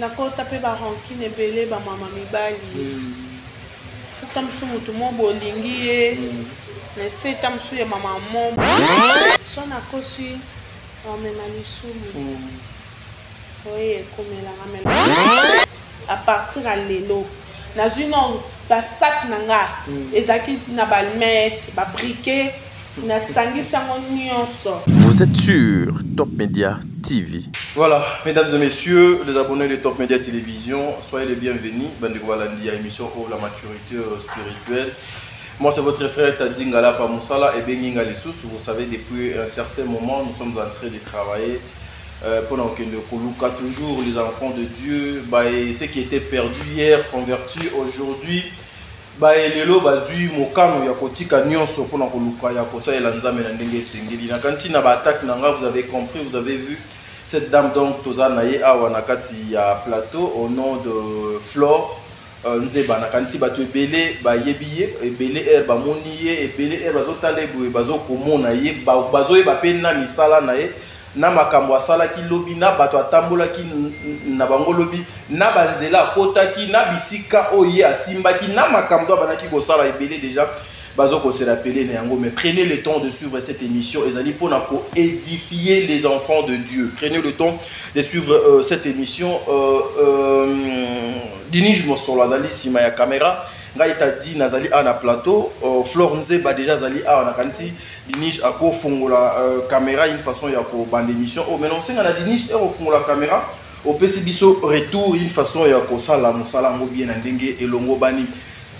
Nakota mpe ba rancune ebele, bamama mibali. Ata mosusu motu mo bolingi ye na se, ta mosusu ya mama mo so nakosi omema lisumu oyo ekomelanga. Me à partir ya lelo, nazwi no basac na nga, ezalaki na baallumettes, babriquet, nasangisi yango nyonso. Vous êtes sur Top Media TV. Voilà, mesdames et messieurs, les abonnés de Top Media Télévision, soyez les bienvenus. Bandeko balandi ya émission oh, la maturité spirituelle. Moi, c'est votre frère Tadi Ngalapa Moussala et Bengi Ngalisous. Vous savez, depuis un certain moment, nous sommes en train de travailler pour que koluka toujours les enfants de Dieu, bah, et ceux qui étaient perdus hier, convertis aujourd'hui. Baelelo bazwi mokano ya kotika nyonso mpona koluka ya kosalela Nzambe na ndenge esengeli. Nakanisi na baattaque na nga, vous avez compris, vous avez vu cette dame. Donc toza na ye awa na kati ya plateau au nom de Flore Nzeba. Nakanisi bato ebele bayebi ye, ebele ere bamoni ye, ebele ere bazotala ye boye, bazokomona ye, bazoyeba mpe na misala na ye, na makambo asalaki lobi, na bato atambolaki na bango lobi, na banzela akotaki, na bisika oyo ye asimbaki, na makambo abandaki kosala. Ebele déjà bazokose rappeler na yango. Mais prenez le temps de suivre cette émission, ezali mpona koédifier les enfants de Dieu. Prenez le temps de suivre cette émission. Dinige Mosolo azali nsima ya caméra, ngai Tadi nazali awa na plateau. Flore Nzeba déjà azali awa. Nakanisi Dinige akofongola caméra, une façon ya kobanda émission oyo. Maintenant, osenga na Dinige ere ofongola caméra, opesi biso retour, une façon ya kosala mosala yango bien na ndenge elongo bani.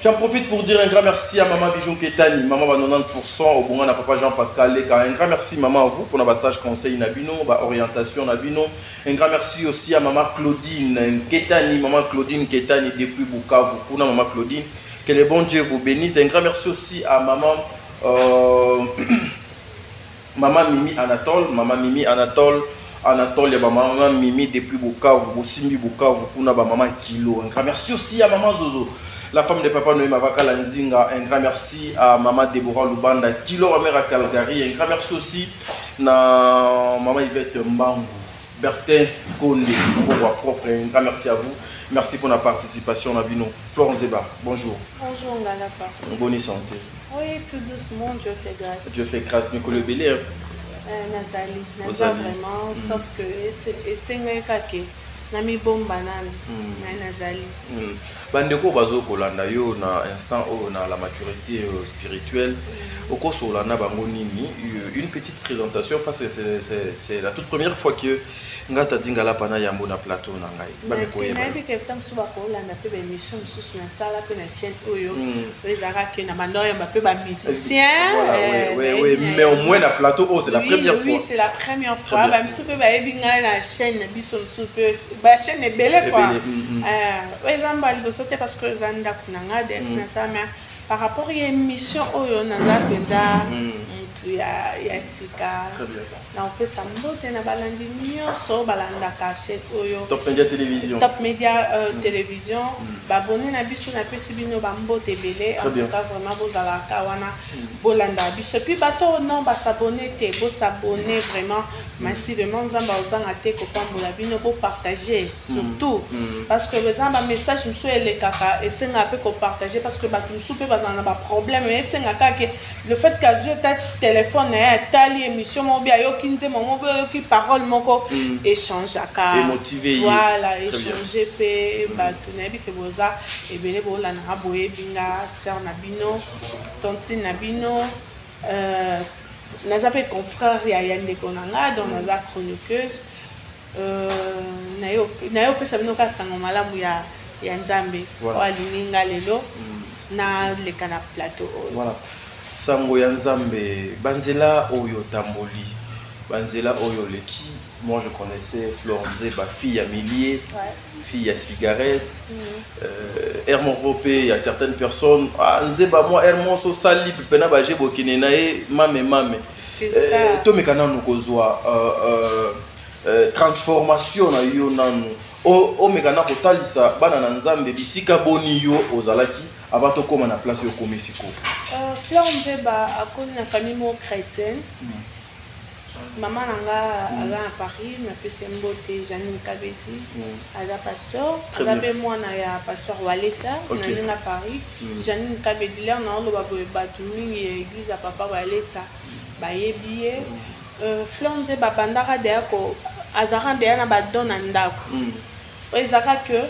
J'en profite pour dire un grand merci à maman Bijou Ketani, maman ba 90% au bon à papa Jean-Pascal Leka. Un grand merci, maman, à vous pour notre sage conseil na bino, ba orientation na bino. Un grand merci aussi à maman Claudine Ketani, maman Claudine Ketani depuis Bukavu. Kuna maman Claudine, que le bon Dieu vous bénisse. Un grand merci aussi à maman Mimi Anatole, maman Mimi Anatole, Anatole ya maman Mimi depuis Bukavu, Bosimbi Bukavu, kuna ba maman Kilo. Un grand merci aussi à maman Zozo, la femme de papa Noé Mavaka Nzinga. Un grand merci à maman Deborah Lubanda, Kilo mère à Calgary. Un grand merci aussi na maman Yvette Mbangu, Bertin Konde, propre. Un grand merci à vous. Merci pour la participation, na bino. Flore Nzeba, bonjour. Bonjour Ngalapa. Bonne santé? Oui, tout doucement, Dieu fait grâce. Dieu fait grâce. Mais le belé. Nazali, naza vraiment, sauf que esengaki kaka na mibomba nanu, ngai nazali. Bandeko bazokolanda yo na instant oyo na la maturité spirituelle, okosola na bango nini? Une petite présentation, parce que c'est la toute première fois que nga Tadi Ngalapa na yambo na plateau na ngai. Bandeko yeba. Nayebi ke ta mosusu bakolanda mpe baémission mosusu nasala mpe na chaîne oyo, oyo ezalaka ke na banda oyamba mpe bamusicien. Voilà, oui, mais au moins na plateau oyo, c'est la première fois. Oui, c'est la première fois. Bamisusu mpe bayebi ngai na chaîne na biso mosusu mpe, bachaîne ebele quoi. Oyo eza mbala liboso te, parce que eza ndako na ngai des nasala. Mais par rapport ya émission oyo, naza mpenza motu ya sika. Nakopesa mbote na balandi nyonso balandaka chaîne oyo. Top Media Télévision. Top Media Télévision. Baabonnés na biso, napesi bino bambote ebele. En tout cas, vraiment, bozalaka wana, bolandaka biso. Puis bato non bas'abonner te, bos'abonner vraiment massivement. Nzambe ozanga te kopambola bino. Bopartage surtout, parce que eza na bamessage mosusu elekaka, esengaka mpe kopartage, parce que bato mosusu mpe bazala na baproblème. Esengaka ke le fait qu'azwi ata téléphone na ye, atali émission moko bi, ayoki nzembo moko bi, ayoki parole moko, échangeaka. Voilà, échange mpe bato. Nayebi ke boza ebele bolandaka, boyebi nga, sœur na bino, tantine na bino. Naza mpe confrère ya ndeko na nga, donc naza chroniqueuse. Naye opesa bino kaka sango malamu ya Nzambe oyo alingi nga lelo naleka na plateau oyo. Voilà, sango ya Nzambe. Banzela oyo otamboli, banzela oyo oleki. Moi, je connaissais Flore Nzeba fille ya millier, fille ya cigarette. Moko mpe ya certaines personnes, ah, Nzeba mwa air moko osali mpena baje bokende na ye mame mame. Tomeka nanu kozwa transformation na yo nanu, omeka na kotalisa bana na Nzambe bisika boni yo ozalaki avant tokóma na place oyo okomi sikoyo. Flore Nzeba akoli na famille moko chrétienne. Mama na nga aza na Paris, napesi ye mbote, Janine Kabedi. Aza pasteur, aza mpe mwana ya pasteur Walesa na ndenge ya Paris. Janine Kabedi, lere na oloba boye, bato mingi ya église ya papa Walesa bayebi ye. Fleur Nzeba abandaka deya ko, azalaka deya na badon na ndako. Oyo ezalaka ke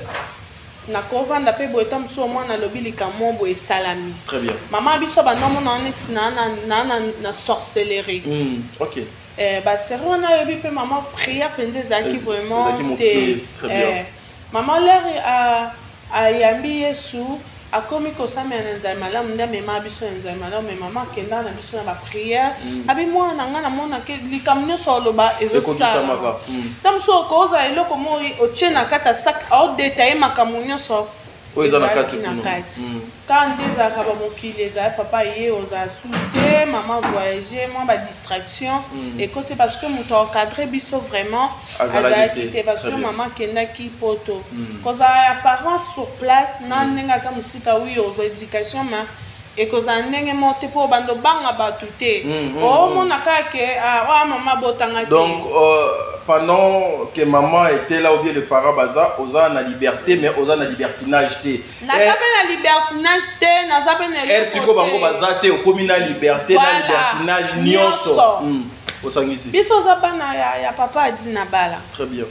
nakovanda mpe boye, ta mosusu mwana alobi likambo boye esalami. Très bien. Mama biso banda omona neti na sorcellerie. Baseri wana ayebi mpe mama prière mpenza ezalaki vraiment te. Mama lere ayambi Yesu, akomi kosambela na Nzambe malamu, nde amema biso na Nzambe malamu. Me mama akendaka na biso na baprière, abi mwana na ngai namonake likambo nyonso oloba ezosalama. Ta mosusu okozala eloko moko otie na kati ya sac, aodetaye makambo nyonso oyo eza na kati. Na kati kaka nde ezalaka bamokili ezala papa ye ozala su te, mama voyage, mwa badistraction ekoti, parce que moto aencadre biso vraiment azalaki te, parce que mama akendaki Poto. Kozala ya parent sur place na ndenge aza mosika, wi, ozwa éducation, ma ekozala ndenge moko te, mpo bando obanga bato te, omona kaka ke oya mama botanga te. Donc pendant que maman était là ou bien le parent baza, oza na liberté, mais oza na libertinage te? Naza mpe na libertinage te, naza mpe na Ere sikoyo bango baza te, okomi na liberté na libertinage nyonso osangisi. Biso oza bana ya papa Adina Bala. Très bien.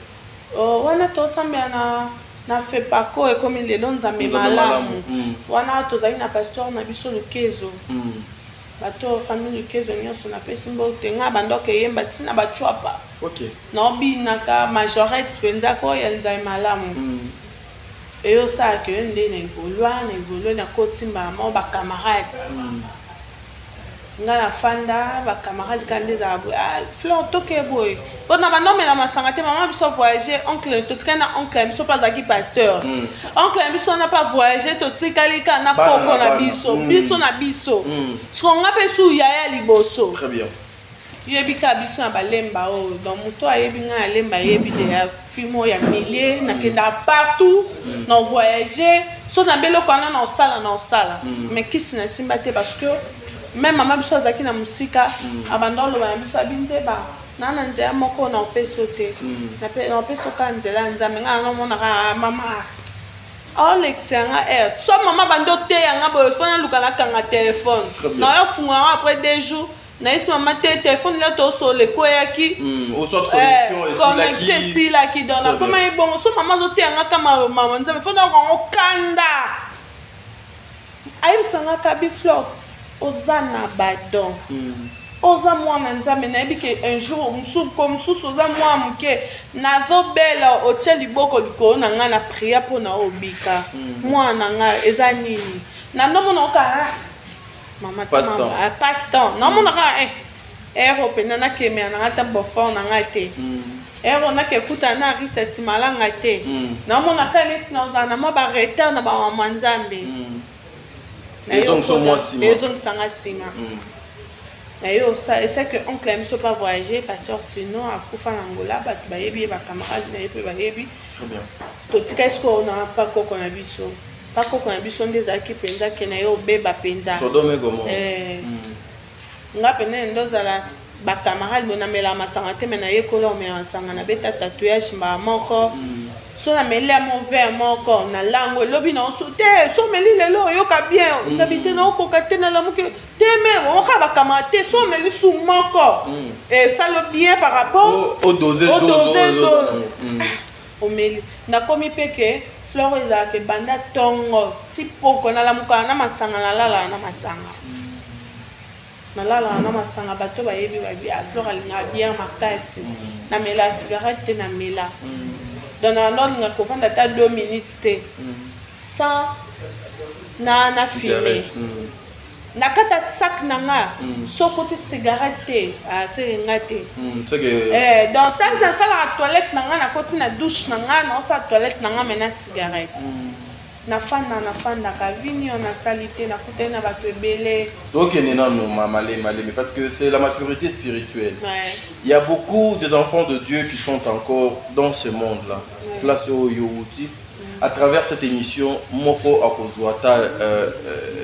Wana tosambela na Fepako, ekomi lelo Nzambe Malamu. Wana tozali na pasteur na biso Lukezo. Bato famille Lukezo nyonso napesi mbote. Ngai bandoka eyemba ntina bacwapa, naobinaka majorette mpenza koya Nzambe Malamu. Eyosalaka yo nde na évolue, na évolue, nakotimbaka moko bacamarade. Ngai nafanda bacamarade kaka nde ezala boye: "Ah, Fleur, toke boye." Mpo na bandomela masanga te. Mama biso voyage, oncle totikali na oncle ya biso mpe azalaki pasteur. Oncle ya biso wana mpe avoyage, totikali kaka na koko na biso, biso na biso. Siko nga mpe su yaya liboso. Yoyebi kaka biso na balemba oyo. Donc moto ayebi ngai na Lemba ayebi de ya film oyo ya milieu. Nakendaka partout, na voyage, so na beloko wana na osala na osala, mais kisi na esimba te, parce que même mama biso azalaki na mosika, abanda oloba na biso, abi: "Nzeba na nzela moko na opesi yo te, na opesi yo kaka nzela ya Nzambe." Ngai naomonaka mama aolekisa yanga aire so mama bandi oteya boye, fo naluka nakanga telefone, nayofungola yango après 2 jours. Nayesi mama te, telefone lia tosola ekweyaki, connexion esilaki. Donc nakomaki bongo, so mama azoteyanga ka mama Nzambe, fo nakango kanda. Ayebisanga kabi: "Fleur, oza na badon, oza mwana Nzambe. Nayebi ke un jour mosuku mosusu oza mwana moke, nazobela, otia liboko likolo na ngai na prière mpo na obika. Mwana na ngai, eza nini?" Na ndomona oka mama passe-temps, naomona kaka ero mpenza nakemela na ngai ta bofort na ngai te, ero nakekutana na Risa Timalanga te. Naomona kaka neti nazala na mwa baretard na bamama Nzambe, ezongisanga nsima na ye. Esa que oncle ya biso pa voyager, pasteur Tino, akufa na Angola, bato bayebi ye, bacamarade na ye mpe bayebi. Totikali sikoyo na pakoko na biso. Pakoko na biso nde ezalaki mpenza ke na ye obeba mpenza. Nga pene nde ozala bacamarade boye, namela masanga te, me nayekola omela masanga, nabeta tatouage mbala moko. So nameli ya mo verre moko na lango, elobi na oso te. So omeli lelo, oyoka bien, ngabi te, naokoka te, nalamuki te. Me oka bacamarade te, so omeli su moko, esalo bien par rapport odose. Dose omeli. Nakomi mpe ke Fleur ezalaka ebanda ntongo ti poko, nalamukaka na masanga, nalalaka na masanga, nalalaka na masanga. Bato bayebi, babi: "Fleur alingaka bière makasi." Namela cigarette te, namela. Donc nando olinga kovanda ata 2 minutes te sans na fume na kati ya sac na nga. So okoti cigarette te, aseke nga te. Donc ntango nasalaka toilette na nga, nakoti na douche na nga, naosala toilette na nga, me na cigarette. Nafanda, nafandaka vini oyo nasali te, nakutani na bato ebele. Tokende nano maleme maleme, parce que c'est la maturité spirituelle. Il y a beaucoup des enfants de Dieu qui sont encore dans ce monde là, place oyo outi. À travers cette émission, moko akozwa ata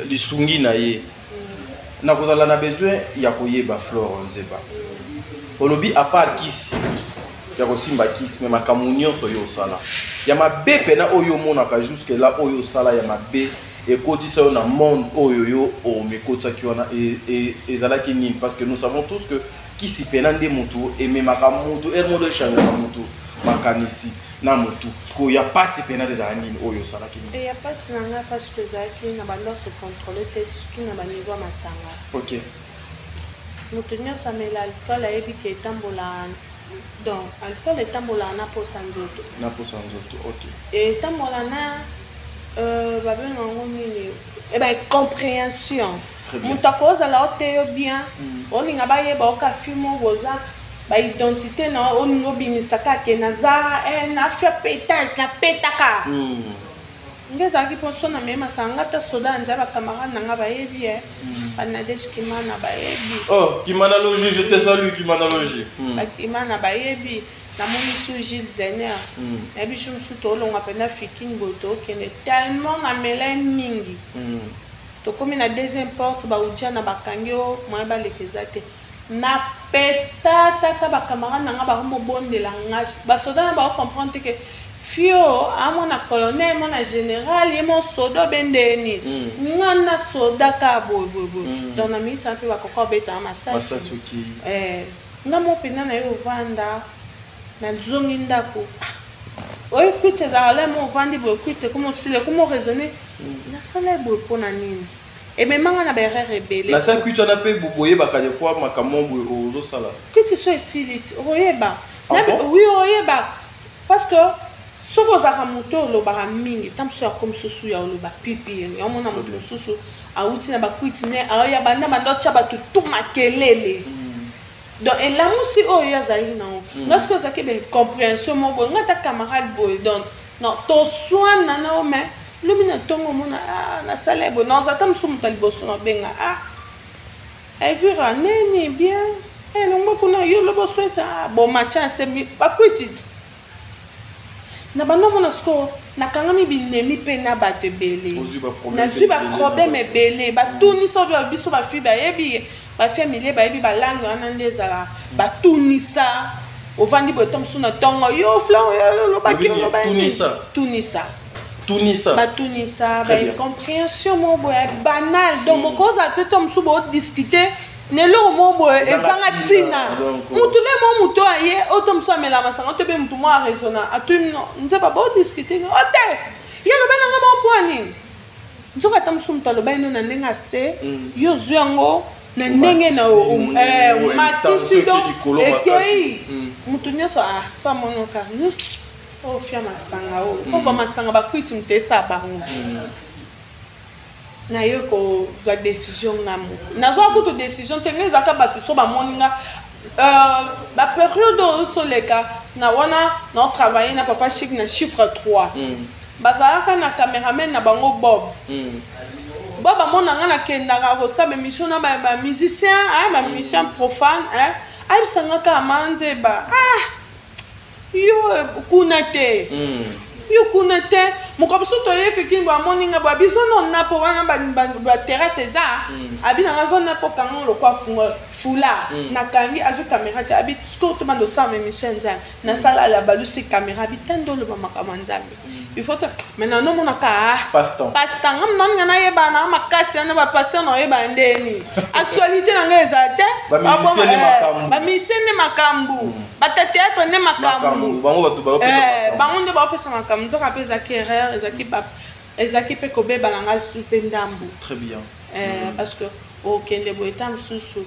lisungi na ye. Nakozala na besoin ya koyeba, Flore Nzeba. Olobi à part kisi ya kosimba kisi, mais makambo nyonso oyo osala ya mabe mpena, oyo omonaka jusque là, oyo osala ya mabe ekotisa yo na monde oyo yo omikotisaki wana, ezalaki nini? Parce que nous savons tous que kisi mpena nde motu ememaka motu ere modo, echangeaka motu makanisi na motu. Sikoyo ya pasi mpena ezala nini oyo osalaki nini? Ya pasi na ngai, parce que ezalaki na banda se contrôle te, surtout na baniveau ya masanga. Moto nyonso amela alcool ayebi ke etambola, donc alcool etambolaka na posa nzoto. Na posa nzoto, ok. Etambola na babenga yango nini, ba incompréhension. Moto akozala ote yo bien, olinga bayeba oka film oyo boza baidentité na olinga obimisa kaka naza nafia pétage, napetaka. Nge ezalaki mpo so na meye masanga, nga ta soda ya nzala, bacamarade na nga bayebi e banadesh Kimana bayebi. Oh, Kimanalogie, je te salue, Kimanalogie. Bakimana bayebi. Namoni su Gilles Zener, nayebi su mosusu. Toolongwa mpenza Fikini boye, tookende, tellement namela mingi. Tokomi na deuxième porte, baudia na bakangi o moyen baleka eza te. Napeta tata, bacamarade na nga bakomobondela nga, basoda na bakocomprendre te ke fio amona colonel, mona général, ye mo soda obendeni nga na soda kaka boye boye boye. Donc na miniti wana mpe bakoka obetanga masasi. Nga mo mpenza na ye ovanda, nazongi ndako oyo kwiti ezalaka la mo ovandi boye, kwiti ekoma osila, ekoma oraisonne, nasala ye boye mpona nini? Ememanga na baerreur ebele. Na sa kwiti wana mpe boyebaka des fois makambo boye ozosala. Kwiti so esili ti okoyeba. Oui, okoyeba, parce que soki ozalaka moto olobaka mingi, ta mosusu akomi susu ya oloba pipi, yamona moto mosusu awuti na bakwiti ne aoya banda banda otya bato tu makelele. Donc elamusi oyo ye azalaki nango. Nga soki ozalaki baincompréhension moko boye, nga ta camarade boye, donc non, toswana na yo, mais lobi na ntongo omona nasala ye boye, naoza ta mosusu moto ya liboso nabenga: "Ah, Elvira, neni bien elongo kuna yo lobo osweti bon matya ase bakwiti ti na banda." Omona sikoyo nakangami binemi mpe na bato ebele, nazwi baproblème ebele. Batunisa oyo biso bafille bayebi, bafille milie bayebi balangue wana nde ezala. Batunisa, ovandi boye, to mosusu na ntongo yo fleur olobaki, tunisa. Tunisa. Batunisa baincompréhension moko boye banal. Donc mokozala mpe to mosusu boodiscute na eloko moko boye ezanga ntina. Mutu le mo moto aye oyo to mosusu amela masanga to mpe mutu mo araisonna, atuni nzeba, bodiscute o te, ye aloba nanga mo mpo nini? Nzoka ata mosusu moto aloba ino na ndenge ase, yo ozwi yango na ndenge na omatisi. Donc ekei mutu nyonso so amonoka ofia masanga oyo mpo bamasanga bakwiti moto esa bango. Naye kozwa décision nga moko, nazwa kutu décision te. Nga ezalaka bato so bamoni nga bapériode oyo toleka na wana, naotravaille na papa Chik na Chiffre 3. Bazalaka na cameraman na bango Bob. Bob amona nga nakendaka kosala émission na bamusicien, bamusicien profane. Ayebisanga kaka ma nzeba: "Ah, yo kuna te, yo kuna te." Moko biso toyefi bo amoni nga bo biso no na po wana baterrasse eza, abi nanga zona po kanga lokwa fula. Nakangi, azwi caméra ti abi sikoyo tobanda osala émission ya Nzambe. Nasala ala balusi caméra, abi tande oloba makambo ya Nzambe, il faut maintenant nomonaka pasteur nga naninga nayeba na makasi wana, bapasteur na oyeba ndeni actualité na ngai eza te. Bamusicien nde makambo, bata théâtre nde makambo. Bango nde baopesa makambo. Nzoka mpe ezalaki erreur, ezalaki mpe kobeba na ngai lisusu mpe ndambo. Très bien. Parce que okende boye, ta mosusu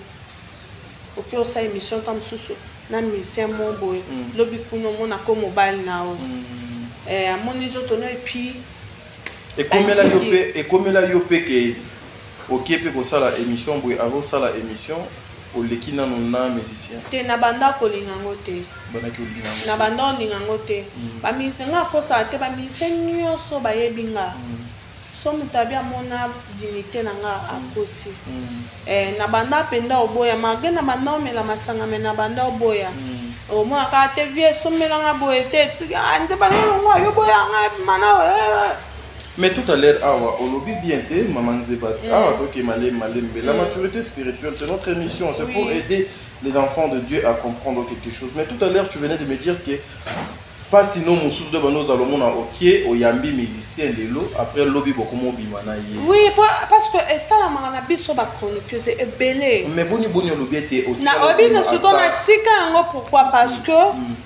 oke osala émission, ta mosusu na musicien mo boye, lobi kuna omonako mobali na yo amoni nzoto no et puis Ekomela yo mpe, ekomela yo mpe ke okie mpe kosala émission boye, avant osala émission oleki nano na musicien? Te, na banda kolinga yango te. Bandaki olinga yango? Na banda olinga yango te. Nga akosala te, bamusicien nyonso bayebi nga. So moto abi amona dignité na nga, akosi. Na banda mpenza oboya, malgré na banda omela masanga, me na banda oboya. Omona kaka te vie esomelanga boye te, nzeba yolongwa, yo boyanga mana. Mais tout à l'heure, awa, olobi bien te, Maman Nzeba, awa, toke malem, malembe. La maturité spirituelle, c'est notre émission, c'est pour aider les enfants de Dieu à comprendre quelque chose. Mais tout à l'heure, tu venais de me dire que pas sinon mosusu de bano ozalomona okie oyambi musicien lelo, après lobi bokoma obima na ye. Oui, parce que esalamaka na biso bachroniqueuse ebele. Mais boni boni olobi ete na oyebi na sikoyo natika yango. Pourquoi? Parce que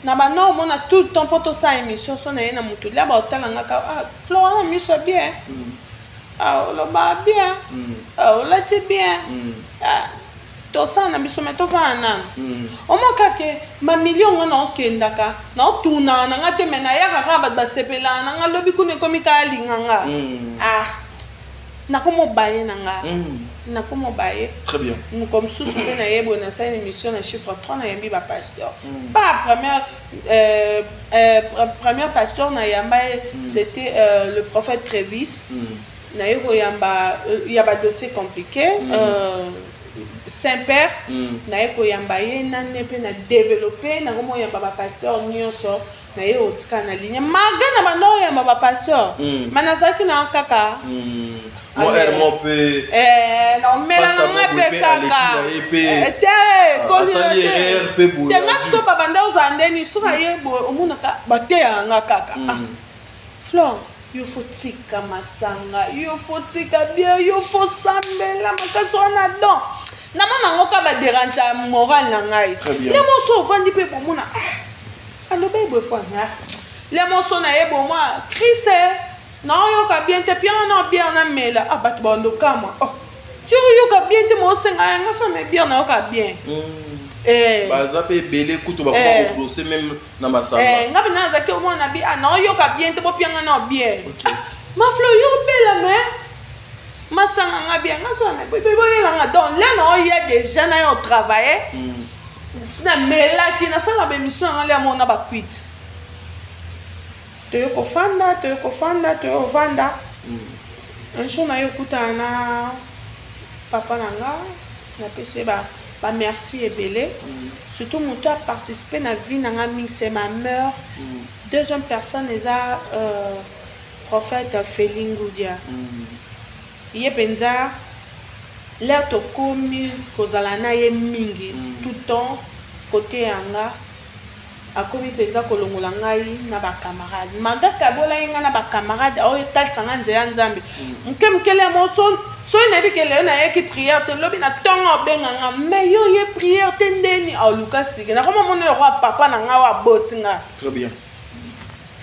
na banda omona tout le temps mpo tosala émission, so na ye na motu lia baotalanga ka: "Ah, Flora, na miso bien, ah, oloba bien, ah, olati bien." Ah, tosala na biso, me tovanda nanu. Omoka ke bamilio nga na okendaka naotunaka na nga te, me nayaka kaka, bato basepelaka na nga. Lobi kuna ekomi kaka alinga nga. Ah, nakoma obaye na nga, nakoma obaye. Très bien. Moko mosusu mpe nayebi oyo nasali émission na chiffre 3, nayambi bapasteur. Pas première, première pasteur nayamba ye, c'était le prophète Trévis. Naye koyamba ya badossier compliqué, Saint-Père. Naye koyamba ye nane mpe na développe nakoma oyamba bapasteur nyonso. Naye otika na ligne malgré na banda oyamba bapasteur, ma nazalaki na kaka. Mo air mo mpe. Naomela nanga mpe kaka te. Asali erreur mpe boye. Te, nga sikoyo babanda ozala ndeni soki aye boye, omonaka bateyaka nga kaka: "Ah, Flore, yo faut tika masanga, yo faut tika bien, yo faut sambela makasi wana." Don namona yango ka baderange ya moral na ngai. Le moso ovandi mpe bomona: "Ah, aloba eboye pwana." Le moso na ye bomwa crise, naoyoka bien te, pianga na bière namela. Ah, bato bandokamwa: "Oh, yo oyoka bien te, mosenga yanga so me bière nayoka bien." Baza mpe ebele kutu bakoma kobrose même na masanga. Nga mpe nazalaki omwana bi: "Ah, naoyoka bien te, bopianga na bière." "Maflo, yo obela me masanga nga bien." Nga so boyelanga. Donc le naoya déjà na yo otravaille, namelaki, nasala baémission yanga lia mona bakwiti. Toye kofanda, toye kofanda, toye kovanda. Un jour naye okutana na papa na nga, napesi ye bamerci ebele. Surtout moto aparticipe na vie na nga mingi, c'est ma mère. Deuxième personne eza prophète Feli Ngudia. Ye mpenza, l'heure tokomi kozala na ye mingi, tout temps kote yanga, akomi mpenza kolongola ngai na bacamarade. Malgré kabolaki ngai na bacamarade, oyo etalisa ngai nzela ya Nzambe moke mokele mo. Soki nayebi ke lelo nayeki prière te, lobi na ntongo obenga nga: "Mais yo ye prière te ndeni?" Aoluka sike nakoma mona lokwa papa na ngai oyo aboti nga. Très bien.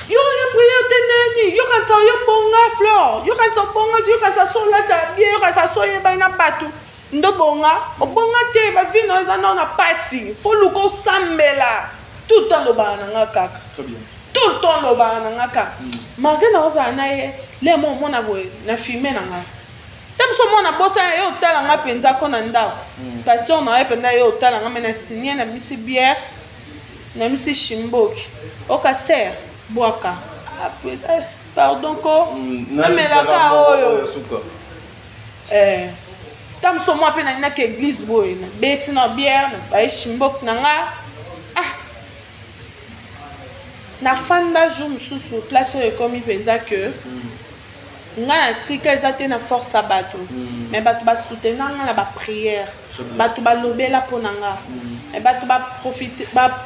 "Yo ye prière te ndeni? Yokanisa yo bonga, Flore, yokanisa bonga, yokanisa so olata bien, yokanisa so oyebani na bato ndo bonga. Obonga te, bavie na yo eza nao na pasi, faut luka osambela." Tout le temps lobaka na nga kaka. Très bien. Tout le temps lobaka na nga kaka. Malgré na ozala na ye, le mo omona boye na filme na nga te, moso omona bosana ye otala nga mpenza ko na ndako. Pasteur na ye mpenza ye otala nga, me na signe na misi bière, na misi shimboki oka ser bwaka. Ah, eh, pardon ko namelaka oyo. Suka. Eh, ta moso mwa mpe nalinaki église boye, nabeti na bière, nabaye shimboki na nga. Ah, nafanda jour mosusu, place oyo ekomi mpenza ke nga natika eza te na force ya bato, mais bato basoutenir nga na baprière, bato balobela mpo na nga, bato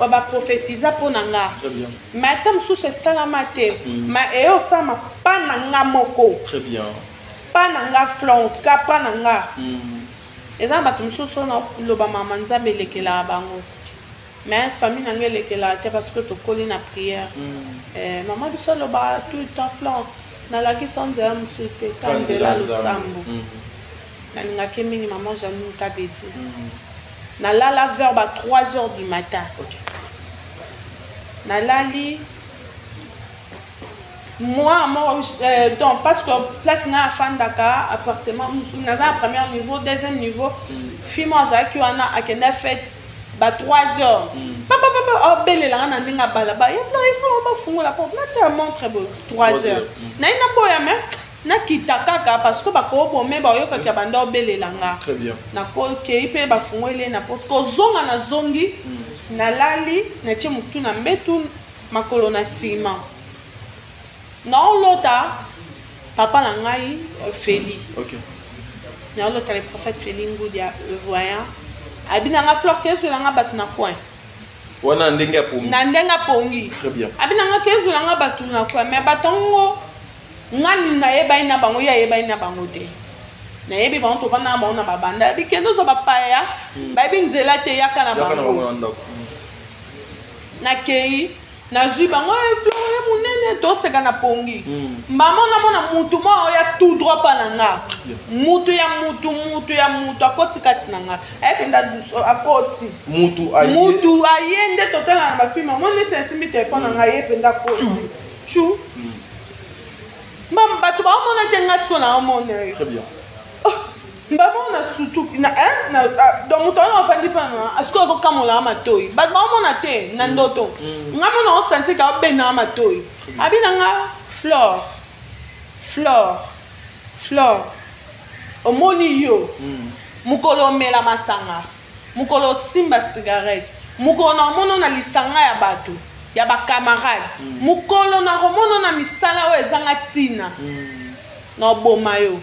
baprophétisa mpo na nga. Très bien. Mais ata mosusu esalama te, mais eyo osalama mpa na nga moko. Très bien. Mpa na nga flon ka mpa na nga. Eza na bato mosusu oyo naloba mama Nzambe elekelaka bango, mais famille na ngai elekelaka te, parce que tokoli na prière. Eh, mama biso alobaka tout le temps: "Flon, nalakisa nzela mosusu te ka nzela losambo." Nalingaki mingi mama Janine Kabedi. Nalala vers ba 3 heures du matin. Nalali moi moko, donc parce que place ngai afandaka appartement mosusu, naza na premier niveau, deuxième niveau. Fille moko azalaki wana, akenda fête ba 3 heures. "Papa, papa!" Abelelanga na ndenge abalaba ye: "Fleur, esala bafungola porte." Natala montre boye, 3 heures. Naye naboya, me nakita kaka parce que bakobome bayokaki ya banda obelela nga. Très bien. Nakokei mpe bafungoli ye na porte. Kozonga, nazongi, nalali, natie motu na mbetu, makolo na nsima, naolota. Papa na ngai Feli. Okay. Naolota le prophète Feli Ngudia, le voyant. Abi na nga Flore kezwela nga bato na coin. Wana ndenge ya pongi. Na ndenge ya pongi. Très bien. Abi na nga kezwela nga bato na coin mais bato yango nga nayebani na bango, ye ayebani na bango te. Nayebi bango, tovanda na bango na babanda. Abi kende ozwa bapaya, bayebi nzela te, yaka na bango. Nakei nazwi bango, Flore ye monene, toseka na pongi. Mama namona mutu moko oya tout droit pa na nga, mutu ya mutu, mutu ya mutu akoti kati na nga, aye mpenza douce, akoti. Mutu aye. Mutu aye nde totala na bafilme, amoni neti asimbi telefone na nga, ye mpenza akoti chu. Bato baomona te, nga sikoyo naomona ye. Très bien. Mbama na sutuki na donc moto wana afandi mpa na sikoyo azokamola matoi, bato baomona te na ndoto. Nga mona osanti ka obendaka matoi, abi na nga: "Flore, Flore, Flore, omoni yo mokolo omela masanga, mokolo osimba cigarette, mokolo na omona na lisanga ya bato ya bacamarade, mokolo na komona na misala oyo ezanga ntina, na oboma yo."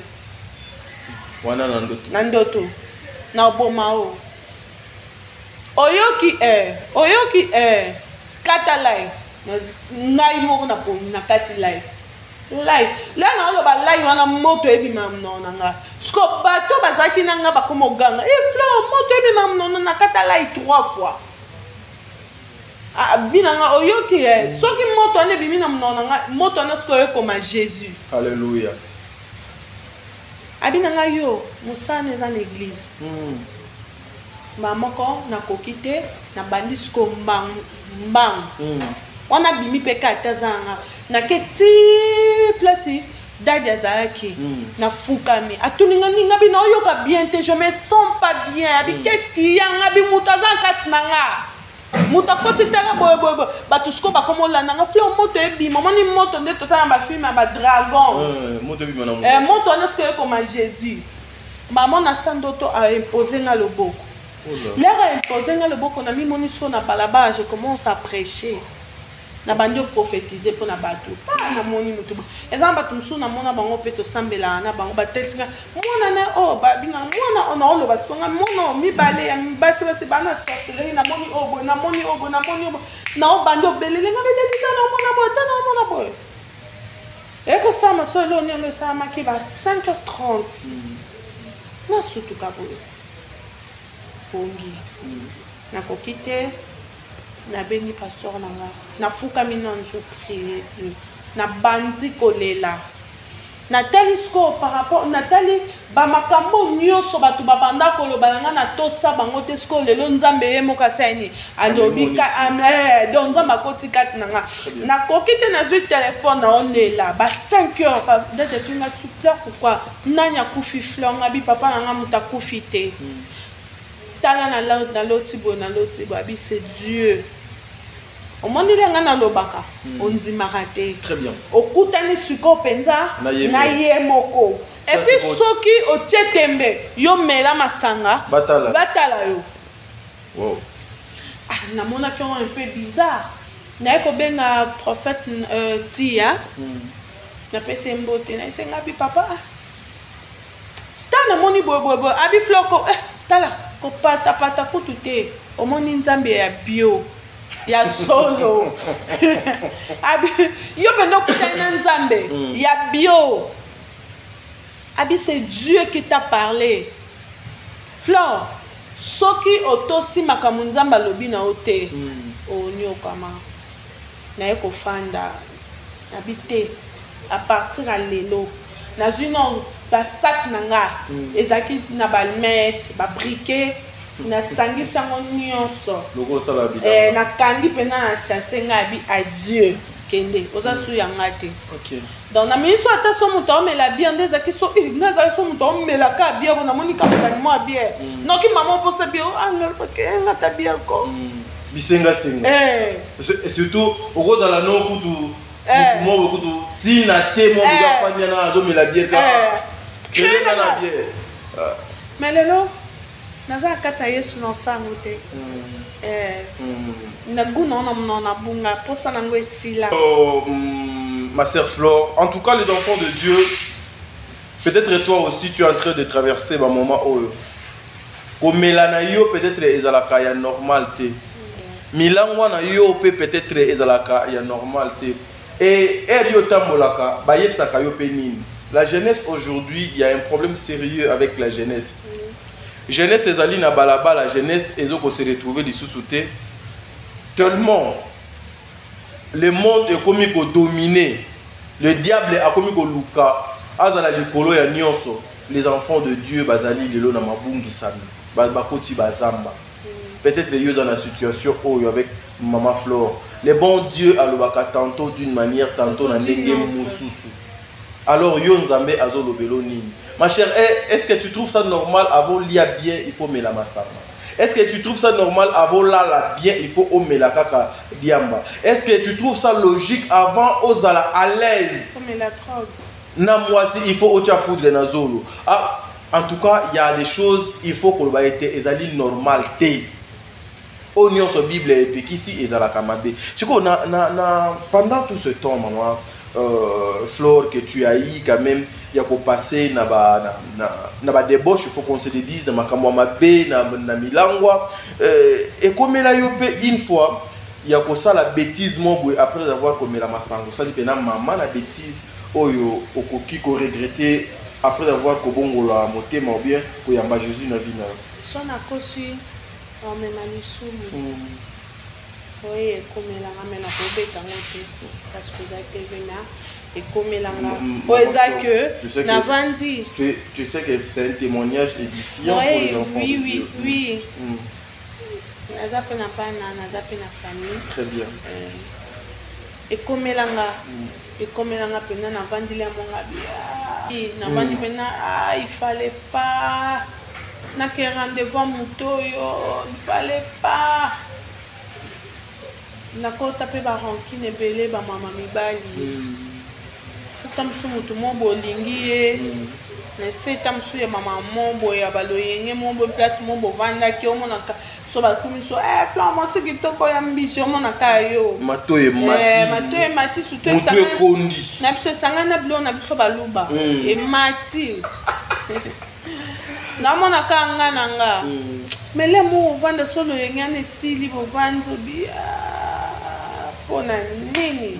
Wana na ndoto? Na ndoto. "Na oboma o, oyoki e, oyoki e, kata lai." Ngai moko na pongi na kati lai lai lai, naoloba lai wana, moto ebima monoko na nga. Siko bato bazalaki na nga bakoma oganga: "E Flore, moto ebima monoko na kata lai trois fois." Abi na nga: "Oyoki e, soki moto wana ebimi na monoko na nga, moto wana sikoyo ekoma Jésus." Alléluia. Abi na ngai: "Yo mosala eza na église." Mbala moko nakoki te, nabandi sikoyo mbangu mbangu. Wana abimi mpe ka ate aza nanga, nake ti place dadi azalaki. Nafukami, atuni nga ninga bino oyoka bien te, je me sens pas bien. Abi: "Qu'est-ce qu'il y a?" Nga bi: "Moto aza na kati na nga, moto akoti, tala boye boye boye." Bato sikoyo bakoma olanda nga: "Fleur, moto ebima." Omoni moto nde totala na bafilme ya badragon. Moto ebima na moto. Moto wana sikoyo ekoma Jésus. Mama na sa ndoto aimpose nga loboko. L'heure aimpose nga loboko, na mimoni so na balabala, je commence à prêcher, na bandi oprophétise mpo na bato. Pa namoni motu eza na bato mosusu, namona bango mpe tosambelaka na bango, batelisi nga mwana na oyo babinga mwana oyo. Naoloba siko nga mwana oyo mibale ya basi, basi bana sorcellerie. Namoni oyo boye, namoni oyo boye, namoni oyo boye, naobandi obelele nga bedeti ta naomona boye, ta naomona boye. Ekosalama so eloko nini esalamaki ba 5h30, nasutuka boye pongi, nakoki te. Nabengi pasteur na nga, nafukami nano, je prie Dieu, nabandi kolela. Natali sikoyo par rapport, natali bamakambo nyonso bato babanda koloba na nga, natosa bango te. Sikoyo lelo Nzambe ye moko asali nini? Alobi, donc Nzambe akoti kati na nga, nakoki te. Nazwi telefone, naolela ba 5 heures. Date etunga: "Tu pleures pourquoi? Nani akufi, Fleur?" Nga bi: "Papa na nga moto akufi te. Tala, naloti boye, naloti boye." Abi: "C'est Dieu. Omoni nde nga nalobaka, ondimaka te." Très bien. Okutani sikoyo mpenza na ye moko. Et puis soki otie tembe, yo mela masanga. Batala. Batala yo. Wow. Ah, namonaki yango un peu bizarre. Naye kobenga prophète tia, napesi ye mbote, nayesenga abi: "Papa, ah, ta namoni boye boye boye." Abi: "Floko, eh, tala, kopatapata kutu te. Omoni Nzambe ya bio ya solo. Abi yo mpenza okutani na Nzambe ya bio. Abi c'est Dieu qui t'a parlé. Flore, soki otosi makambo Nzambe alobi na yo te, oniokama." Naye kofanda, nabi te, à partir ya lelo nazwi no basac na nga, ezalaki na balmete, babriquet, nasangisi yango nyonso. Loko osala eh, nakangi mpena na chasse. Ngai abi: "Adieu, kende, oza su ya nga te." Donc na miniti oyo, ata so moto aomela bière nde ezalaki so nga ezalaki so moto aomelaka bière, oyo namoni kaka mwa ya bière, noki mama oposa bière nga ta bière ko. Bisengasenga. Eh. Et surtout okozala no kutu Eh. mutu moko kutu ntina te, mo Eh. afandi wana azomela bière Eh. kaka nga na bière. Mais lelo naza na kati ya Yesu, na osango te. Eh, na gu na ona monoko na bunga, mposa nango esila. Oh, Ma sœur Flore. En tout cas, les enfants de Dieu, peut-être toi aussi, tu es en train de traverser un moment oyo. Komela na yo peut-être ezalaka ya normal te. Milangwa na yo pe peut-être ezalaka ya normal te. Et ere yo tambolaka, bayebisaka yo pe nini. La jeunesse aujourd'hui, il y a un problème sérieux avec la jeunesse. Jeunesse ezali na balabala, jeunesse ezoko se retrouver lisusu te. Tellement le monde ekomi kodominer, le diable akomi koluka azala likolo ya nyonso. Les enfants de Dieu bazali lelo na mabungisami, bakoti bazamba. Peut-être yo dans la situation oyo avec Maman Flore. Le bon Dieu alobaka tantôt d'une manière, tantôt na ndenge mosusu. Alors yo Nzambe azolobelo nini? Ma chère, est-ce que tu trouves ça normal avant lia bien, il faut mela masanga? Est-ce que tu trouves ça normal avant lala bien, il faut omela kaka diamba? Est-ce que tu trouves ça logique avant ozala à l'aise? Omela drogue. Na mwasi, il faut otia poudre na zolo. Ah, en tout cas, il y a des choses, il faut que le ete ezali normal te. Oyo nyonso Bible epekisi ezalaka mabe. Sikoyo na pendant tout ce temps, maman Flore, que tu as eu quand même ya kopasser na ba débauche, il faut qu'on se le dise, na makambo ya mabe, na milangwa. Ekomela yo pe une fois ya kosala bêtise mo boye après avoir komela masango. Osali pe na mama na bêtise oyo okoki ko regretter après avoir kobongola motema ou bien koyamba Jésus na vie na yo. So nakosi omema lisumu. Oyo ekomelanga, me nakobeta yango te parce que eza TV na ekomelanga. Oyo eza que Tu sais que navandi. Tu sais que c'est un témoignage édifiant pour les enfants de Dieu. Naza mpe na bana, naza mpe na famille. Très bien. Ekomelanga. Ekomelanga mpenza, navandili ya monga bia. Navandi mpenza, ah, il fallait pas. Nake rendez-vous ya moto oyo, il fallait pas. Nakota mpe barancune ebele, bamama mibali. Ta mosusu motu mo bolingi ye. Na se ta mosusu ya mama mo boye ya baloyenge mo boye, place mo bovandaki, omonaka so bakumi so, plan mwasi kitoko ya mbisi, omonaka yo. Matoyi emati. Matoyi emati, surtout Motu ekondi. Na biso esangani na biloko na biso baluba. Emati. Namonaka nga na nga. Mais le mo ovanda so loyenge wana esili, bovandi obi, ah, mpona nini?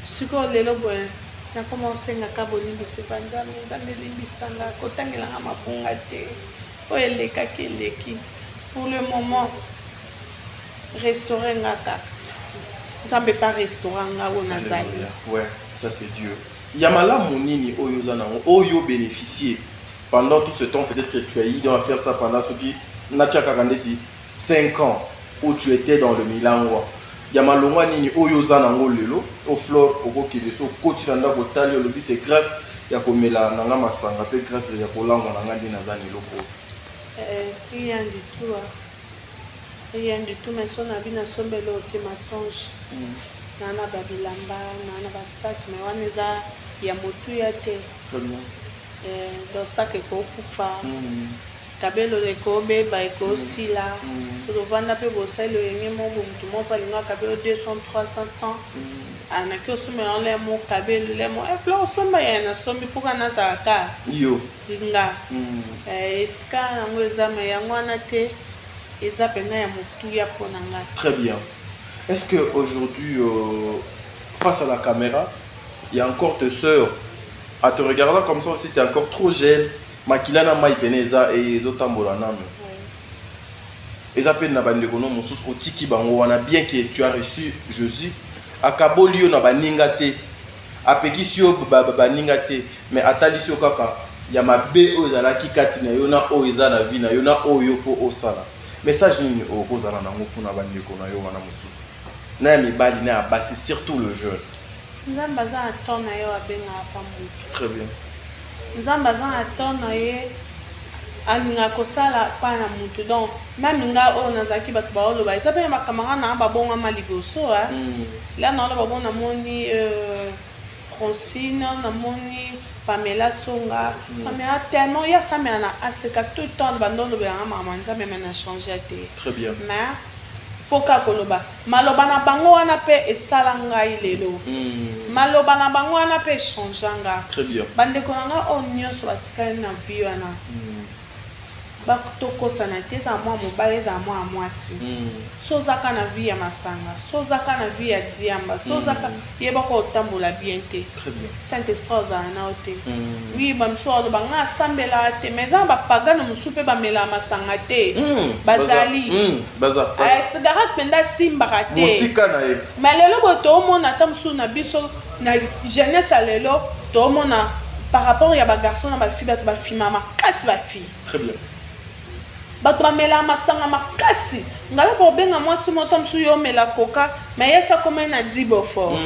Sikoyo lelo boye nakoma osengaka bolimbisi ba Nzambe. Nzambe elimbisanga, kotangelanga mabunga te oyo elekaki eleki. Pour le moment, restaure nga kaka Nzambe, pa restaurant nga oyo nazali. Alléluia. Ouais, ça c'est Dieu. Ya malamu nini oyo oza nango, oyo bénéficier pendant tout ce temps? Peut-être que tu as eu à faire ça pendant ce qui natia kaka ndeti 5 ans où tu étais dans le milangwa. Ya malongwa nini oyo oza nango lelo o Flore okokende so okoti na ndako, otali, olobi c'est grâce ya komela na nga masanga mpe grâce ya kolangwa na nga nde naza na eloko oyo? Rien du tout, hein. Rien du tout, mais so na bino asombeli oyo te, mensonge. Na na babilamba, na na basac, mais wana eza ya motuya te. Très bien. Donc sac ekokufa, kabelo ekobeba, ekosila. Tovanda mpe bosali loyenge mo bo, motu moko mpe alingaka kabelo 200, 300, 100. Anaki osombela ngo lemo kabelo lemo fleur osomba ya nasombi mpoka nazalaka yo nga. Etika yango eza, me yango wana te eza mpenza ya motuya mpo na ngai. Très bien. Est-ce que aujourd'hui, face à la caméra, il y a encore tes sœurs à te regardant comme ça aussi, tu es encore trop jeune. Makila na mai pene eza ezotambola nano. Eza pe na bandeko no mosusu otiki bango wana, bien que tu as reçu Jésus, akaboli yo na baninga te, apekisi yo baninga te, mais atalisi yo kaka ya mabe oyo ezalaki kati na yo na oyo eza na vie na yo na oyo fo osala. Message nini okozala nango mpona bandeko na yo wana mosusu, na ya mibali na ya basi, surtout le jeune? Nzambe aza na temps na ye oyo abengaka pa motu. Très bien. Nzambe aza na temps na ye, alingaka kosala mpa na motu. Donc même nga oyo nazalaki, bato baoloba eza mpe na bacamarade nanga babongama liboso. La naoloba bo namoni Francine, namoni Pamela Songa. Pamela tellement ye asamela na aseka tout le temps, bando olobelanga mama Nzambe, me na change te. Très bien. Mais Faut kaka koloba maloba na bango wana mpe esala ngai lelo. Maloba na bango wana mpe echangea nga. Très bien. Bandeko na nga oyo nyonso batikali na vie wana, tokosana te, ezala mwa mobali, ezala mwa mwasi, so ozaka na vie ya masanga, so ozaka na vie ya diamba, so ozaka, yebaka otambola bien te. Très bien. Saint Esprit ozala na yo te. Oui, bamosusu baloba nga asambelaka te, mais eza na bapagano mosusu mpe bamelaka masanga te. Bazali. Baza. Cigarette mpenza asimbaka te. Mosika na ye. Mais lelo boye toomona ata mosusu na biso na jeunesse ya lelo, toomona par rapport ya bagarçon na bafille, bato bafima makasi, bafille. Très bien. Bato bamelaka masanga makasi. Ngai kobenga mwasi moto mosusu, yo omela koka, mais ye sa komai na dibofor.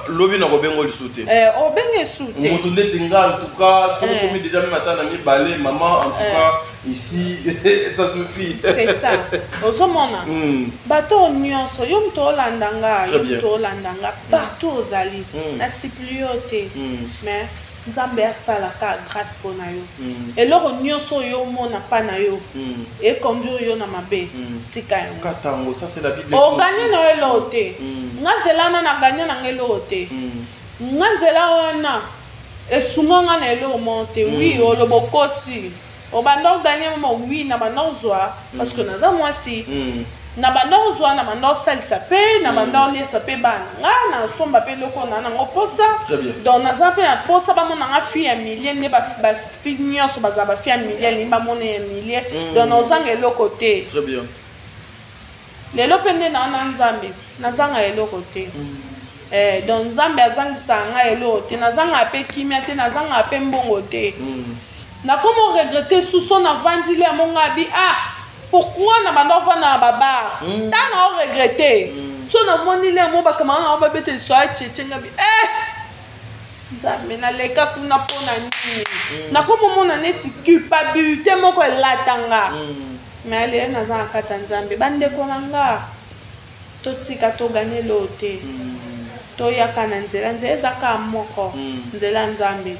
Lobi na kobenga lisusu te. Obenga esu te. Moto ndeti nga, en tout cas soki okomi déjà même ata na mibale, mama, en tout cas ici ça suffit. C'est ça, ozomona bato oyo nyonso, yo moto olanda nga, yo moto olanda nga partout ozali, nasupplie yo te, mais Nzambe asalaka grâce mpo na yo. Eloko nyonso oyo omona mpa na yo econduire yo na mabe, tika yango. Kata yango, ça c'est la Bible. Ogagner na yo eloko te. Nga nzela wana nagagner nanga eloko te. Nga nzela wana esunga nga na eloko moko te. Oui, oloba okosi, obanda ogagner mama. Oui, na banda ozwa parce que naza mwasi. Na banda ozwa, na banda osalisa mpe na banda oliesa mpe bana nga, nasomba mpe eloko na nango posa. Très bien. Donc naza mpe na posa bamona nga fille ya milieu nde bafille nyonso bazala bafille ya milieu, alingi bamona ya milieu. Donc nazanga eloko te. Très bien. Lelo mpe nde naa na Nzambe, nazanga eloko te. Donc Nzambe azangisaka ngai eloko te, nazangaka mpe kimia te, nazangaka mpe mbongo te. Nakoma oregretter suso navandili yango ngai abi: ah, pourquoi na banda ovanda na babar? Ntango oregretter so namonili yango, bakamara nango babete liso ya cheche ngabi: eh, Nzambe, naleka kuna mpo na nini? Nakomomona neti culpabilité moko elatanga. Mais lelo naza na kati ya Nzambe. Bandeko na nga, totika togagner eloko te. Toyaka na nzela, nzela eza kaka moko, nzela ya Nzambe.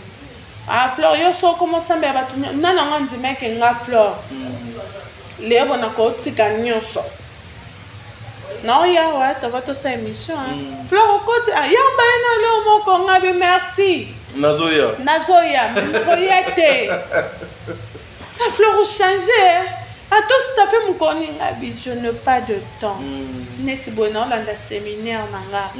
Ah, Flore, yo so okoma osambe ya bato nani yango andimeke nga Flore leyebo na kotika nyonso naoya wa tova tosala émission. Flore okoti yamba ye na leo moko nga be merci. Nazoya. Nazoya koya te. Ah, Flore, ochange atosi tafe mokoni nga bi je n'ai pas de temps. Neti boye naolanda séminaire na nga,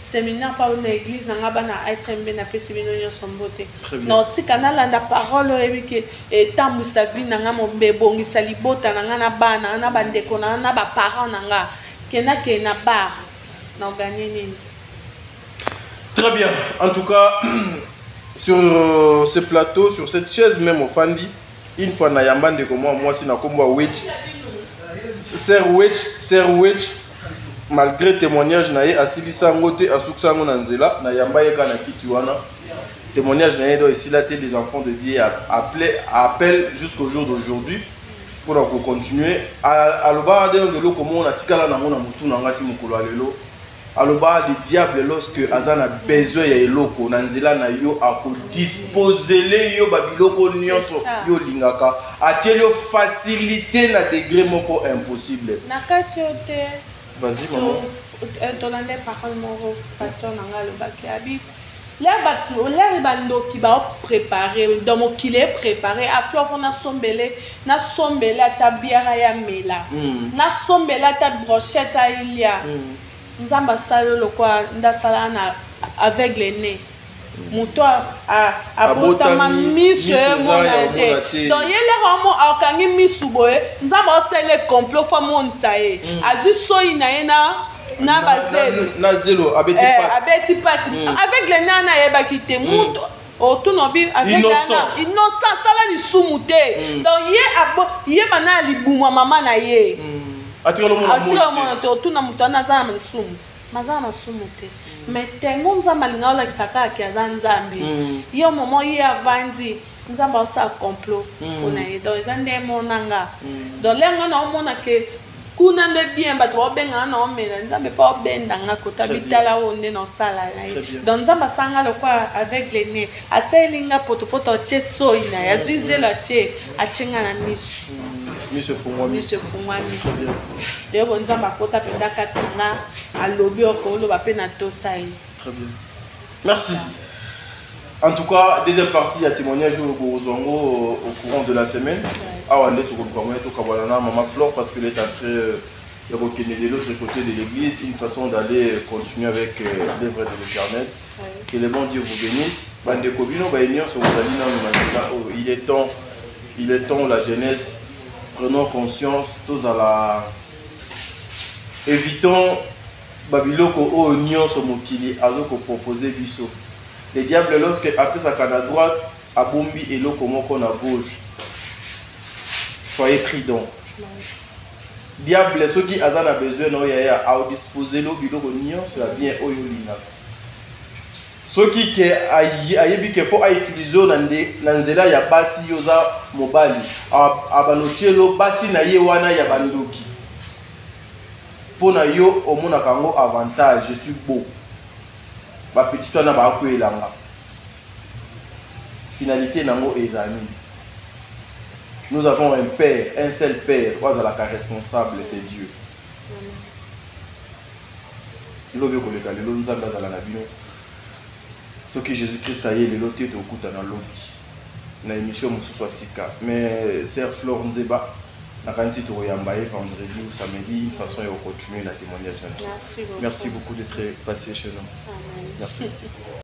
séminaire mpa na église na nga, bana ASMB, napesi bino nyonso mbote. Naotika nalanda parole oyebi ke etambwisa vie na nga, ebongisa libota na nga, na bana, na bandeko na nga, na baparent na nga. Kendakende na bar na ogagner nini? Très bien. En tout cas, sur ce plateau, sur cette chaise même ofandi, une fois na yamba ndeko mwa mwasi na kombo ya Witch, Sœur Witch, Sœur Witch, malgré témoignage na ye asilisa yango te, asukisa yango na nzela, na yamba ye kaka na kiti wana. Témoignage na ye do esila te, les enfants de Dieu appelé, appellent jusqu'au jour d'aujourd'hui mpona kocontinue. Aloba donc eloko moko natikala nango na motu na nga ti mokolo ya lelo. Aloba: le diable, lorsque aza na besoin ya eloko na nzela na yo, akodisposele yo babiloko nyonso yo olingaka, atieli yo facilité na degré moko impossible. Na kati oyo te. Vas-y, maman. Tolande parole moko pasteur na ngai alobaki, abi lere bandoki baoprépare, donc mokili eprépare aflor fo nasombele, nasombele ata bière ya mela, nasombele ata brochette ailia. Nzambe asali lokwa nde asala na aveugle né, moto abotama miso emona te. Donc ye lere amo akangi misu boye, Nzambe asala complot fo amonisa ye, azwi soi na ye na bazelo. Na zelo abeti. Abeti pati aveugle né wana ayebaki te moto otuna bi aveugle wana innocent, asala lisumu te. Donc ye ye bana ya libumu ya mama na ye. Atikala omona te. Otuna moto wana aza na lisumu, maza na masumu te, mais tengo Nzambe alinga olakisa kaka ke aza Nzambe. Ye momo ye avandi, Nzambe aosala complot mpona ye. Donc eza nde emonanga. Donc lenga na omona ke kuna nde bien bato baobenganga na omela, Nzambe mpe obendanga kota bitala oyo nde na osala na ye. Donc Nzambe asanga lokwa aveugle né, asaleli nga potopoto, atie soi na ye, azwi zelo, atie nga na miso. Miso efungwami. Miso efungwami. Lelo bo Nzambe akota mpenza kati na nga, alobi oko oloba mpe natosa ye. Très bien. Merci. En tout cas, deuxième partie ya témoignage oyo bokozwa yango au courant de la semaine. Awa nde tokoluka moyen tokabwana na Mama Flore parce qu'il est en train ya kokende de l'autre côté de l'église, une façon d'aller continuer avec l'œuvre de l'Éternel. Que le bon Dieu vous bénisse. Bandeko bino baye nyonso bozali nanu na nzela oyo. Il est temps, il est temps, la jeunesse, prenons conscience, tozala, évitons babiloko oyo nyonso mokili azo kopropose biso. Le diable, lorsque apesaka na droite, abombi eloko moko na gauche. Soyez prudent. Diable soki aza na besoin na oyo yaya, aodispose lo biloko nyonso ya bien oyo olingaka. Soki ke ayebi ke faut autilize oyo na nzela ya basi, yo oza mobali, abanotielo basi na ye wana ya bandoki. Mpo na yo omonaka yango avantage, je suis beau, bapetit wana bakwelanga. Finalité nango eza nini? Nous avons un père, un seul père oyo azalaka responsable, c'est Dieu. Lobi okoleka lelo, Nzambe azala na bino. Soki Jésus Christ aye lelo te, tokutana lobi na émission mosusu ya sika. Mais sœur Flore Nzeba, nakanisi tokoyamba ye vendredi ou samedi, une façon ya kocontinue na témoignage na biso. Merci beaucoup. Merci beaucoup d'être passé chez nous. Amen. Merci.